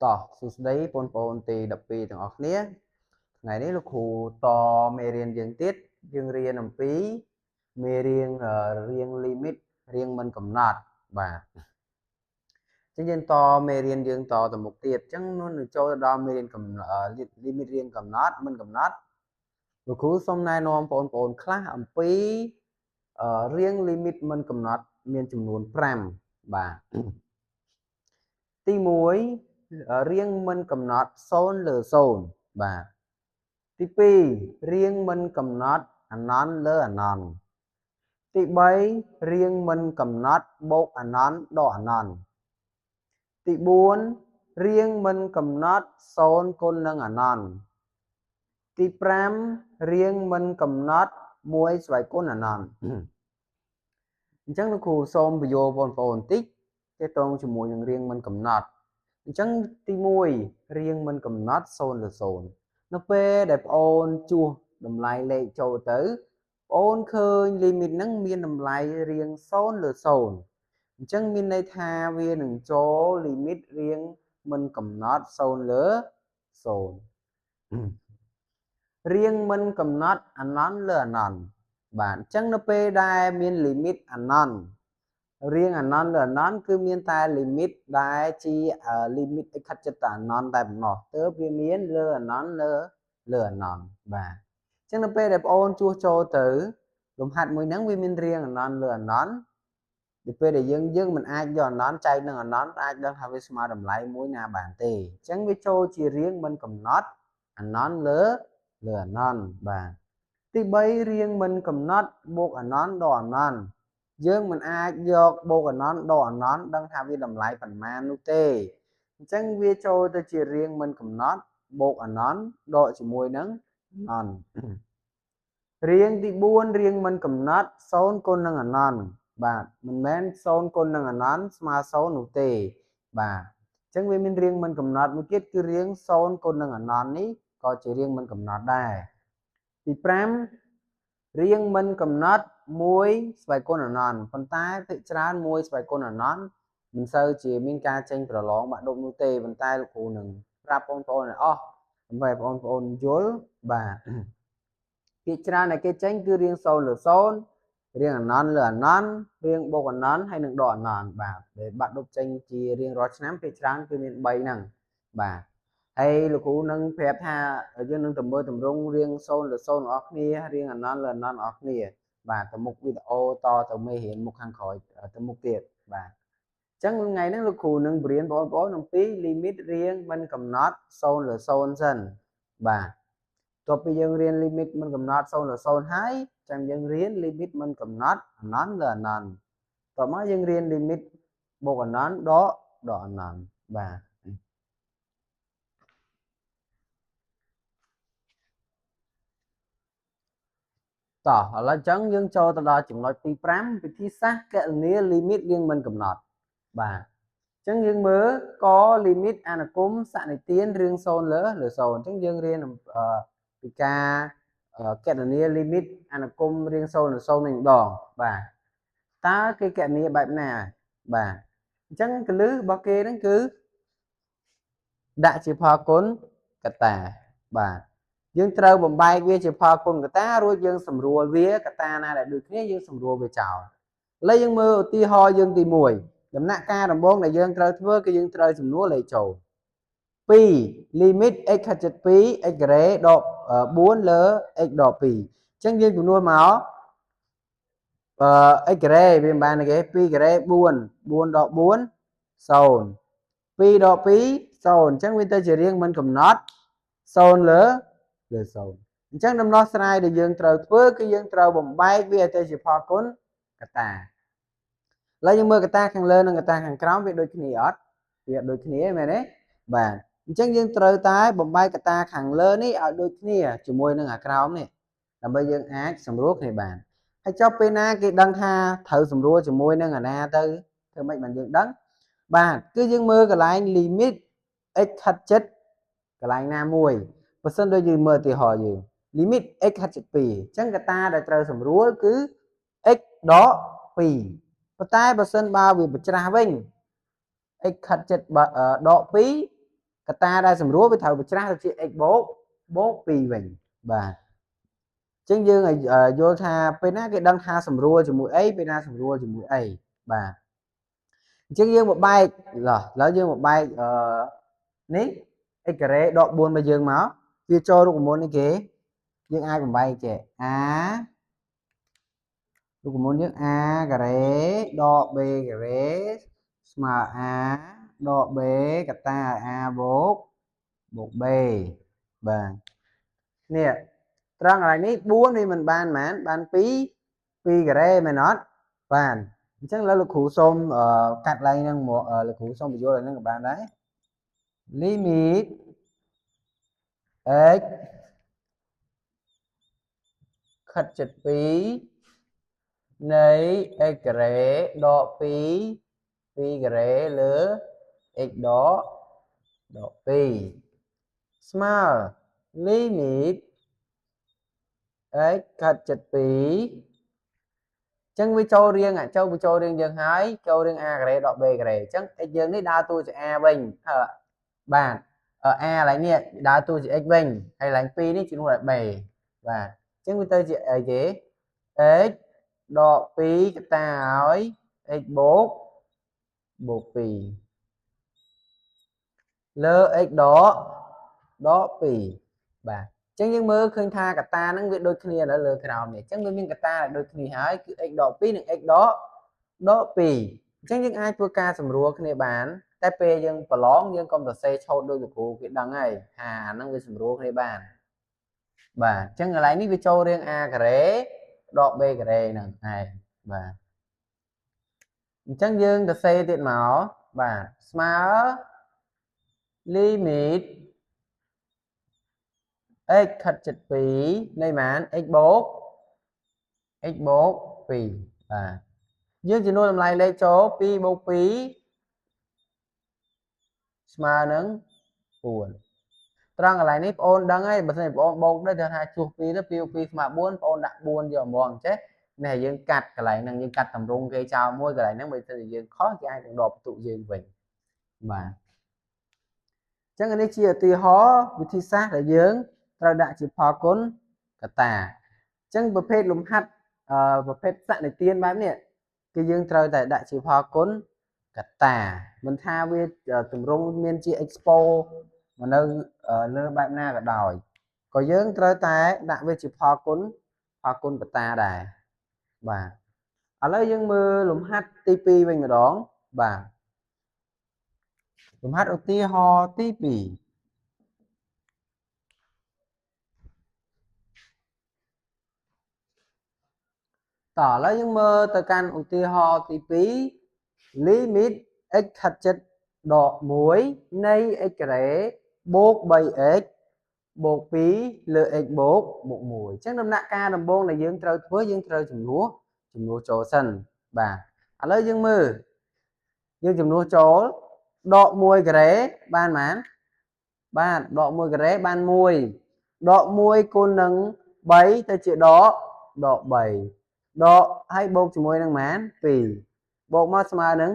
តោះសួស្តីបងប្អូនទី12ទាំងអស់គ្នាថ្ងៃនេះលោកគ្រូតមេរៀនយើងទៀតយើងរៀនអំពីមេរៀនរៀង limit រៀងមិនកំណត់បាទអញ្ចឹងយើងតមេរៀនយើងតទៅមុខទៀតអញ្ចឹងនោះនឹងចូលទៅដល់មេរៀន limit រៀងកំណត់មិនកំណត់លោកគ្រូសូមណែនាំបងប្អូនខ្លះអំពីរៀង limit មិនកំណត់មានចំនួន5បាទទី1រៀងមិនកំណត់0លើ0បាទទី2រៀងមិនកំណត់អនន្តលើអនន្តទី3រៀងមិនកំណត់បូកអនន្តដកអនន្តទី4រៀងមិនកំណត់0គុណនឹងអនន្តទី5រៀងមិនកំណត់1ស្វ័យគុណអនន្តអញ្ចឹងលោកគ្រូសូមបញ្យល់បងប្អូនបន្តិចទាក់ទងជាមួយនឹងរៀងមិនកំណត់អញ្ចឹងទី1រៀងមិនកំណត់0លើ0នៅពេលដែលប្អូនជួសតម្លៃលេខចូលទៅប្អូនឃើញ limit ហ្នឹងមានតម្លៃរៀង0លើ0អញ្ចឹងមានន័យថាវានឹងចូល limit រៀងមិនកំណត់0លើ0រៀងមិនកំណត់អនន្តលើអនន្តបាទអញ្ចឹងនៅពេលដែលមាន limit អនន្តរៀងអនន្តលើអនន្តគឺមានតែ limit ដែលជា limit ខិតចិត្តតែអនន្តតែប៉ុណ្ណោះទើបវាមានលើអនន្តលើអនន្តបាទអញ្ចឹងនៅពេលដែលបងអូនជួសចូលទៅលំហាត់មួយហ្នឹងវាមានរៀងអនន្តលើអនន្តនៅពេលដែលយើងមិនអាចយកអនន្តចែកនឹងអនន្តអាចដឹងថាវាស្មើតម្លៃមួយណាបានទេអញ្ចឹងវាចូលជារៀងមិនកំណត់អនន្តលើអនន្តបាទទី3រៀងមិនកំណត់បូកអនន្តដកអនន្តយើងមិនអាចយកបូកអនន្តដកអនន្តដឹងថាវាតម្លៃប៉ុន្មាននោះទេអញ្ចឹងវាចូលទៅជារៀងមិនកំណត់បូកអនន្តដកជាមួយនឹងអនន្តរៀងទី4រៀងមិនកំណត់0គុណនឹងអនន្តបាទមិនមែន0គុណនឹងអនន្តស្មើ0នោះទេបាទអញ្ចឹងវាមានរៀងមិនកំណត់មួយទៀតគឺរៀង0គុណនឹងអនន្តនេះក៏ជារៀងមិនកំណត់ដែរទី5រៀងមិនកំណត់1ស្វ័យគុណអនន្តប៉ុន្តែភាគច្រើន1ស្វ័យគុណអនន្តមិនសូវជាមានការចេញប្រឡងបាក់ឌុបនោះទេប៉ុន្តែលោកគ្រូនឹងប្រាប់បងប្អូនឲ្យអស់ដើម្បីបងប្អូនយល់បាទភាគច្រើនដែលគេចេញគឺរៀង0លើ0រៀងអនន្តលើអនន្តរៀងបូកអនន្តហើយនឹងដកអនន្តបាទដែលបាក់ឌុបចេញជារៀងរាល់ឆ្នាំភាគច្រើនគឺមាន3ហ្នឹងបាទហើយលោកគ្រូនឹងប្រាប់ថាយើងនឹងទៅមើលទម្រង់រៀង0លើ0របស់គ្នារៀងអនន្តលើអនន្តរបស់គ្នាបាទទៅមុខវីដេអូតទៅមេរៀនមុខខាងក្រោយទៅមុខទៀតបាទអញ្ចឹងថ្ងៃនេះលោកគ្រូនឹងបរៀនបងប្អូនអំពី limit រៀងមិនកំណត់0លើ0សិនបាទទោះពីយើងរៀន limit មិនកំណត់0លើ0ហើយចាំយើងរៀន limit មិនកំណត់អនន្តលើអនន្តតមកយើងរៀន limit បូកអនន្តដកអនន្តបាទតោះឥឡូវអញ្ចឹងយើងចូលទៅដល់ចំណុចទី5វិធីសាស្ត្រគណនា limit រៀងមិនកំណត់បាទអញ្ចឹងយើងមើលក limit អនុគមសនិទានរឿង0លើ0អញ្ចឹងយើងរៀនពីការគណនា limit អនុគមរៀង0លើ0នេះម្ដងបាទតើគេគណនាបែបណាបាទអញ្ចឹងកលឹះរបស់គេហ្នឹងគឺដាក់ជាផលគុណកតាបាទយើងត្រូវបំបែកវាជាផលគុណកតារួចយើងសម្រួលវាកតាណាដែលដូចគ្នាយើងសម្រួលវាចោលឥឡូវយើងមើលឧទាហរណ៍យើងទី1ដំណាក់កាលដំបូងដែលយើងត្រូវធ្វើគឺយើងត្រូវចំនួនលេខចូល2 limit x ខិតជិត2 x ការ៉េដក4លើ x ដក2អញ្ចឹងយើងចំនួនមកx ការ៉េវាមិនបានទេ2ការ៉េ4 4ដក4 0 2ដក2 0អញ្ចឹងវាទៅជារៀងមិនកំណត់0លើ0អញ្ចឹងដំណោះស្រាយដែលយើងត្រូវធ្វើគឺយើងត្រូវបំបែកវាឲ្យទៅជាផលគុណកតាឥឡូវយើងមើលកតាខាងលើនិងកតាខាងក្រោមវាដូចគ្នាអត់វាដូចគ្នាមែនទេបាទអញ្ចឹងយើងត្រូវតែបំបែកកតាខាងលើនេះឲ្យដូចគ្នាជាមួយនឹងអាក្រោមនេះដើម្បីយើងអាចសម្រួលគ្នាបានហើយចុះពេលណាគេដឹងថាត្រូវសម្រួលជាមួយនឹងអាណាទៅធ្វើម៉េចបានយើងដឹងបាទគឺយើងមើលកន្លែង limit x ខិតជិតកន្លែងណាមួយបើសិនដូចយើងមើលឧទាហរណ៍យើង limit x ខិតជិត2អញ្ចឹងកតាដែលត្រូវសម្រួលគឺ x ដក2ប៉ុន្តែបើសិនបើវាបច្រាស់វិញ x ខិតជិតដក2 កតាដែលសម្រួលវាត្រូវបញ្ច្រាស់ទៅជា x បូកបូក2វិញបាទអញ្ចឹងយើងឲ្យយល់ថាពេលណាគេដឹងថាសម្រួលជាមួយអីពេលណាសម្រួលជាមួយអីបាទអញ្ចឹងយើងមកបែកឥឡូវយើងមកបែកនេះ x ការ៉េដក4មកយើងមកវាចូលរូបមន្តនេះគេយើងអាចបំបែកចេះ a រូបមន្តយើង a ការ៉េដក b ការ៉េស្មើ a ដក b កតា a បូកបូក b បាទនេះត្រង់កន្លែងនេះ4វាមិនបានប៉ុន្មានបាន2 2ការ៉េមែនអត់បាទអញ្ចឹងឥឡូវលោកគ្រូសូមកាត់ឡើងហ្នឹងមកលោកគ្រូសូមបញ្យល់ឲ្យហ្នឹងក៏បានដែរ limit x ខិត72នៃ x ការ៉េដក2 2ការ៉េលើ x ដកដក2ស្មើ limit x ខិត72ចឹងវាចូលរៀងចូលវាចូលរៀងយើងហើយចូលរៀង a ការ៉េដក b ការ៉េអញ្ចឹង x យើងនេះដើរតួជា a វិញបាទ a កន្លែងនេះដើរតួជា x វិញហើយកន្លែង2នេះជំនួសឲ្យ b បាទអញ្ចឹងវាទៅជាអីគេ x ដក2កតាឲ្យ x បូកបូក2លើ x ដកដក2បាទអញ្ចឹងយើងមើលឃើញថាកតាហ្នឹងវាដូចគ្នានៅលើក្រោមនេះអញ្ចឹងវាមានកតាដែលដូចគ្នាហើយគឺ x ដក2និង x ដកដក2អញ្ចឹងយើងអាចធ្វើការសម្រួលគ្នាបានតែពេលយើងប្រឡងយើងកុំសរសេរឆូតដូចលោកគ្រូគេដឹងហើយថាអាហ្នឹងវាសម្រួលគ្នាបានបាទអញ្ចឹងកន្លែងនេះវាចូលរៀង a ការ៉េដក b ការ៉េហ្នឹងឯងបាទអញ្ចឹងយើងសរសេរទៀតមកបាទស្មើ limit x ខិត72នៃម៉ាន x បូក x បូក2បាទយើងចំនួនតម្លៃលេខចូល2បូក2ស្មើនឹង4ត្រង់កន្លែងនេះបងអូនដឹងហើយបើសិនបងអូនបូកទៅថាជួស2ទៅ2 2ស្មើ4បងអូនដាក់4យកហ្មងចេះនេះយើងកាត់កន្លែងហ្នឹងយើងកាត់តម្រងគេចោលមួយកន្លែងហ្នឹងបើសិនជាយើងខុសគេអាចនឹងដកបន្ទុកយើងវិញបាទអញ្ចឹងនេះជាឧទាហរណ៍វិធីសាស្ត្រដែលយើងត្រូវដាក់ជាផលគុណកតាអញ្ចឹងប្រភេទលំហាត់ប្រភេទសនិទានបែបនេះគឺយើងត្រូវតែដាក់ជាផលគុណកតាមិនថាវាតម្រង់មានជា expo មកនៅលើបែបណាក៏ដោយក៏យើងត្រូវតែដាក់វាជាផលគុណផលគុណកតាដែរបាទឥឡូវយើងមើលលំហាត់ទី2វិញម្ដងបាទលំហាត់ឧទាហរណ៍ទី2តោះឥឡូវយើងមើលទៅកាន់ឧទាហរណ៍ទី2 limit x ខិតជិតដក1នៃ x ការ៉េបូក 3x បូក2លើ x បូកបូក1អញ្ចឹងដំណាក់កាលដំបូងដែលយើងត្រូវធ្វើយើងត្រូវចំនួនចូលសិនបាទឥឡូវយើងមើលយើងចំនួនចូលដក1ការ៉េបានប៉ុន្មានបាទដក1ការ៉េបាន1ដក1គុណនឹង3ទៅជាដកដក3ដកហើយបូកជាមួយនឹងប៉ុន្មាន2បូកមកស្មើនឹង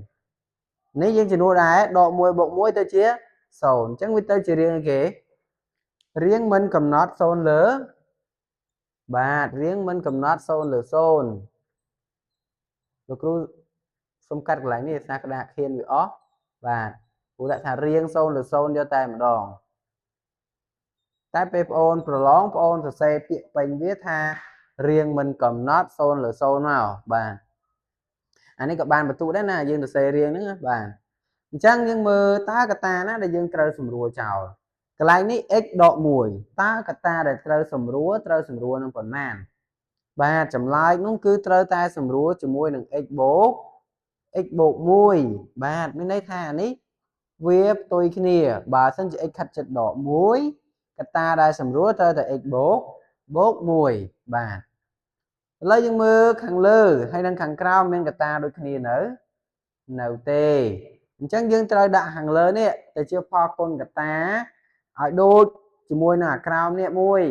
0នេះយើងចំនួនដែរដក1បូក1ទៅជា0អញ្ចឹងវាទៅជារៀងគេរៀងមិនកំណត់0លើបាទរៀងមិនកំណត់0លើ0លោកគ្រូសូមកាត់កន្លែងនេះសារក្តារខៀនវាអស់បាទគ្រូដាក់ថារៀង0លើ0យកតែម្ដងតែពេលបងអូនប្រឡងបងអូនសរសេរពាក្យពេញវាថារៀងមិនកំណត់0លើ0មកបាទអានេះក៏បានបន្ទុកដែរណាយើងសរសេររៀងហ្នឹងបាទអញ្ចឹងយើងមើលតើកតាណាដែលយើងត្រូវសម្រួលចោលកន្លែងនេះ x ដក1តើកតាដែលត្រូវសម្រួលត្រូវសម្រួលនឹងប៉ុន្មានបាទចម្លើយនោះគឺត្រូវតែសម្រួលជាមួយនឹង x បូក x បូក1បាទមានន័យថាអានេះវាផ្ទុយគ្នាបើសិនជា x ខិតជិតដក1កតាដែលសម្រួលត្រូវតែ x បូកបូក1បាទឥឡូវយើងមើលខាងលើហើយនិងខាងក្រោមមានកតាដូចគ្នានៅទេអញ្ចឹងយើងត្រូវដាក់ខាងលើនេះទៅជាផលគុណកតាឲ្យដូចជាមួយនឹងអាក្រោមនេះមួយ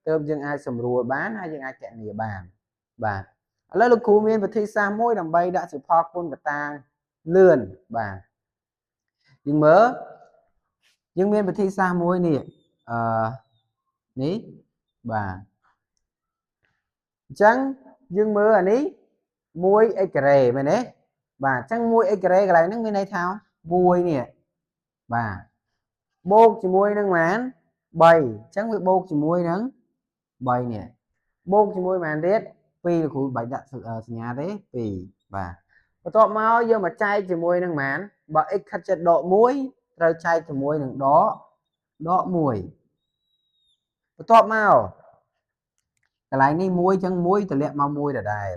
ទើបយើងអាចសម្រួលបានហើយយើងអាចកណនាបានបាទឥឡូវលោកគ្រូមានវិធីសាស្ត្រមួយដើម្បីដាក់ជាផលគុណកតាលឿនបាទយើងមើល យើងមានវិធីសាស្ត្រមួយនេះអឺនេះបាទអញ្ចឹងយើងមើលអានេះ 1x ការ៉េមែនទេបាទអញ្ចឹង 1x ការ៉េកន្លែងហ្នឹងមានន័យថា1នេះបាទបូកជាមួយនឹងប៉ុន្មាន3អញ្ចឹងវាបូកជាមួយនឹង3នេះបូកជាមួយប៉ុន្មានទៀត2លោកគ្រូបាច់ដាក់សញ្ញាទេ2បាទបន្ទាប់មកយកមកចែកជាមួយនឹងប៉ុន្មានបើ x ខិតជិតដក1ត្រូវចែកជាមួយនឹងដក1បន្ទាប់មកកន្លែងនេះ1អញ្ចឹង1តម្លាក់មក1ដដែល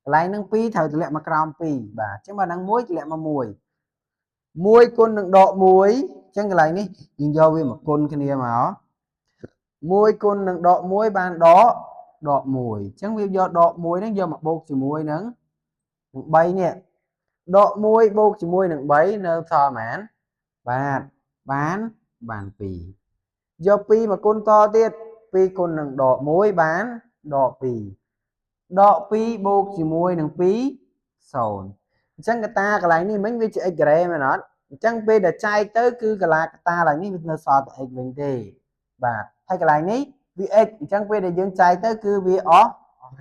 កន្លែងហ្នឹង2ត្រូវតម្លាក់មកក្រោម2បាទអញ្ចឹងបើហ្នឹង1តម្លាក់មក1 1គុណនឹងដក1អញ្ចឹងកន្លែងនេះយើងយកវាមកគុណគ្នាមក1គុណនឹងដក1បានដក1អញ្ចឹងវាយកដក1ហ្នឹងយកមកបូកជាមួយនឹង3នេះដក1បូកជាមួយនឹង3នៅសល់ប៉ុន្មានបាទបាន2យក2មកគុណតទៀត2គុណនឹងដក1បានដក2ដក2បូកជាមួយនឹង2 0អញ្ចឹងកតាកន្លែងនេះមិញវាជា x ការ៉េមែនអត់អញ្ចឹងពេលដែលចែកទៅគឺកតាកន្លែងនេះវានៅសល់តែ x វិញទេបាទហើយកន្លែងនេះវា x អញ្ចឹងពេលដែលយើងចែកទៅគឺវាអស់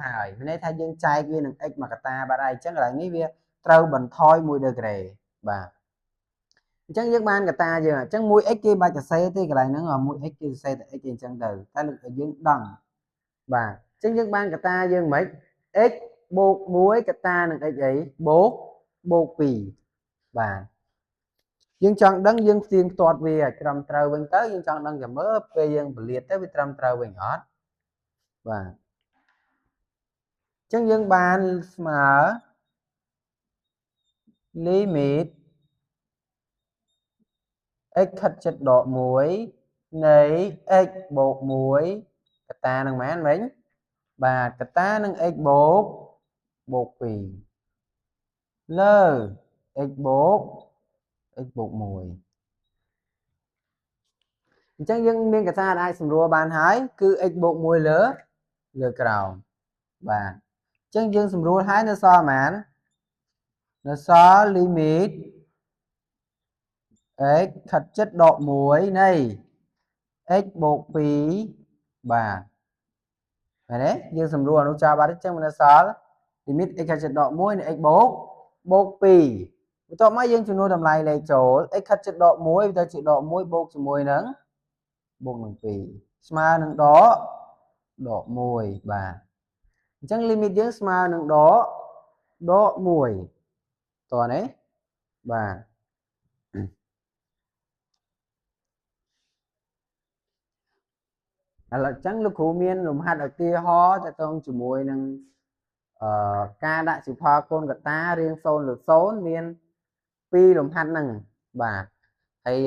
ហើយមានន័យថាយើងចែកវានឹង x មកកតាបាត់ហើយអញ្ចឹងកន្លែងនេះវាត្រូវបន្ថយ1ដឺក្រេបាទអញ្ចឹងយើងបានកតាយើងអញ្ចឹង 1x គេបាច់សរសេរទេកន្លែងហ្នឹង 1x គេសរសេរតែ x អញ្ចឹងទៅតែយើងដឹងបាទអញ្ចឹងយើងបានកតាយើងមិន x បូក1កតានឹង x អីបូក2បាទយើងចង់ដឹងយើងផ្ទៀងផ្ទាត់វាឲ្យត្រឹមត្រូវវិញទៅយើងចង់ដឹងតែមើលពេលយើងពលាតទៅវាត្រឹមត្រូវវិញអត់បាទអញ្ចឹងយើងបានស្មើ limit x ខិតជិតដក1នៃ x បូក1កតានឹងប៉ុន្មានវិញបាទកតានឹង x បូក2លើ x បូក1អញ្ចឹងយើងមានកតាអាចសម្រួលបានហើយគឺ x បូក1លើក្រោមបាទអញ្ចឹងយើងសម្រួលហើយនៅសល់ប៉ុន្មាននៅសល់ limit x ខិតជិតដក1នៃ x បូក2បាទឃើញទេយើងសម្រួលអនុចោលបាត់អញ្ចឹងនៅសល់ limit x ខិតជិតដក1នៃ x បូក2បន្ទាប់មកយើងចំនួនតម្លៃលេខចូល x ខិតជិតដក1វាទៅជាដក1បូកជាមួយនឹងបូកនឹង2ស្មើនឹងដក1បាទអញ្ចឹង limit យើងស្មើនឹងដក1តោះនេះបាទឥឡូវអញ្ចឹងលោកគ្រូមានលំហាត់ឧទាហរណ៍ទាក់ទងជាមួយនឹងការដាក់សៀវភៅកូនកតារៀង0លើ0មាន2លំហាត់ហ្នឹងបាទហើយ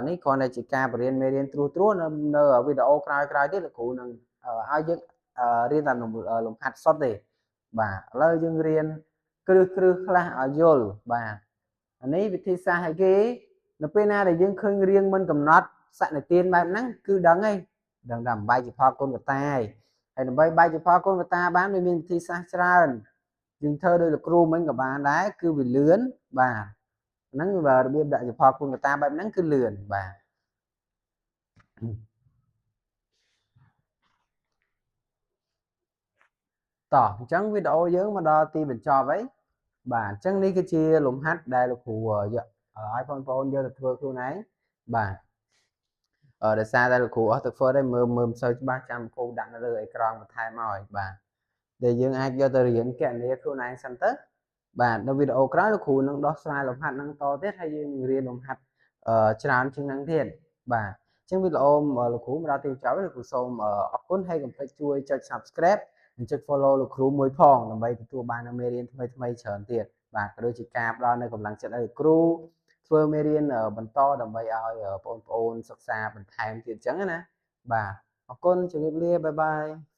នេះគ្រាន់តែជាការបរៀនមេរៀនត្រួសត្រាសនៅវីដេអូក្រោយៗទៀតលោកគ្រូនឹងឲ្យយើងរៀនតែលំហាត់សុទ្ធទេបាទឥឡូវយើងរៀនគ្រឹះខ្លះឲ្យយល់បាទអានេះវិធីសាស្ត្រឲ្យគេនៅពេលណាដែលយើងឃើញរៀងមិនកំណត់សនិទានបែបហ្នឹងគឺដឹងហើយដឹងថាបំបែកជាផលគុណកតាហើយដើម្បីបែកជាផលគុណកតាបានវាមានវិធីសាស្ត្រច្រើនយើងធ្វើដោយលោកគ្រូមិញក៏បានដែរគឺវាលឿនបាទហ្នឹងរបៀបដាក់ជាផលគុណកតាបែបហ្នឹងគឺលឿនបាទតោះអញ្ចឹងវីដេអូយើងមកដល់ទីបញ្ចប់ហើយបាទអញ្ចឹងនេះគឺជាលំហាត់ដែលលោកគ្រូយកឲ្យបងប្អូនយកទៅធ្វើខ្លួនឯងបាទដោយសារតែលោកគ្រូអស់ទៅធ្វើដែរមើលមិនសូវច្បាស់ចាំគ្រូដាក់នៅលើអេក្រង់បន្ថែមឲ្យបាទដែលយើងអាចយកទៅរៀនកណនាខ្លួនឯងសិនទៅបាទនៅវីដេអូក្រោយលោកគ្រូនឹងដោះស្រាយលំហាត់ហ្នឹងតទៀតហើយយើងនឹងរៀនលំហាត់ច្រើនជាងហ្នឹងទៀតបាទអញ្ចឹងវីដេអូលោកគ្រូមកដល់ទីបញ្ចប់លោកគ្រូសូមអរគុណហើយកុំភ្លេចជួយចុច Subscribe និងចុច Follow លោកគ្រូមួយផងដើម្បីទទួលបាននូវមេរៀនថ្មីៗច្រើនទៀតបាទក៏ដូចជាការផ្ដល់នូវកម្លាំងចិត្តឲ្យលោកគ្រូធ្វើមេរៀនបន្តដើម្បីឲ្យបងប្អូនសិក្សាបន្ថែមទៀតអញ្ចឹងណាបាទអរគុណជម្រាបលាបាយបាយ។